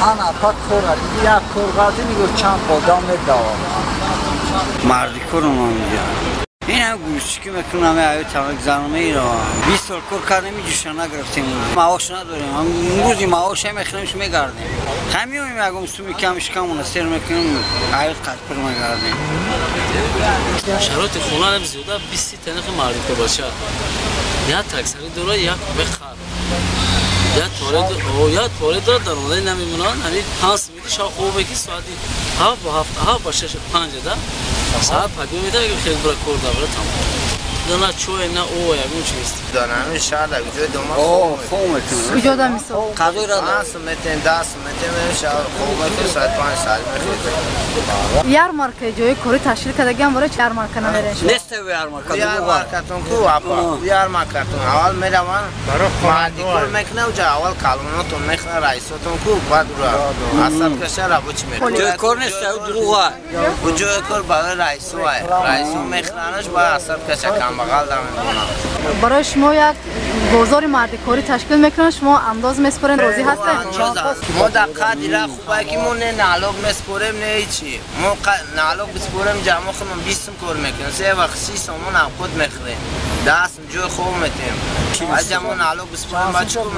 Ана пак кора диди як кор ғалти нигоҳ чанд одам медавад. Марди корам мегӯям. Ин ҳам гӯшчикӣ мекунам, аю тамак занам иро. 20 сол кор кардем, ҷӯша нагирифтем. Маош надорем. Рӯзи маош мехӯрем, мегардем. Ҳамиём ягон суми кам шикамона сер мекунем, аю қатпир мегардем. Шароити хона зиёда 20 танихи мардика бача. Я таксари дора, як бехар. Я туалет, я туалет дора, дар омадаи намемонанд. Ҳамин 5 сумиди шаб хобе ки соати 7 ба 7, 7 ба 6 5 да. Саат падиё меда, ки хеле бура кор да, бура тамом. На чой, на о, ягон чиз. Донами шаҳр дар ҷои дома хоб мекунем. Куҷо да мисол? Қазои рада. 5 сум метем, 10 сум метем, шаҳр хоб мекунем, соат 5 соат мехезем. Ярмарка ҷои кори ташкил кардагиам, барои чи ярмарка намерен шумо? Нест ярмарка. Ярмаркатон ку апа, ярмаркатон аввал мераванд, мардикор мекунад, уҷа аввал калонотон мехӯрад, раисотон ку, баъд ура асаб каша рабочи мекунад. Ҷои кор нест, дурӯға. Ҷои кор барои раисо, раисо мехӯранаш, баъд асаб каша камбағал дамемонад. Барои шумо як бозори мардикорӣ ташкил мекунанд, шумо андоз меспоред, розӣ ҳастед? Мо дар қадри ра хубае ки мо не налог меспорем, не ҳечи. Мо налог биспорем, ҷамъо худмон 20 сум кор мекунем, се вақт 30 сомон авқот мехӯрем, 10 сум ҷои хоб метем. Аҷа мо налог биспорем, ба чӣ кор?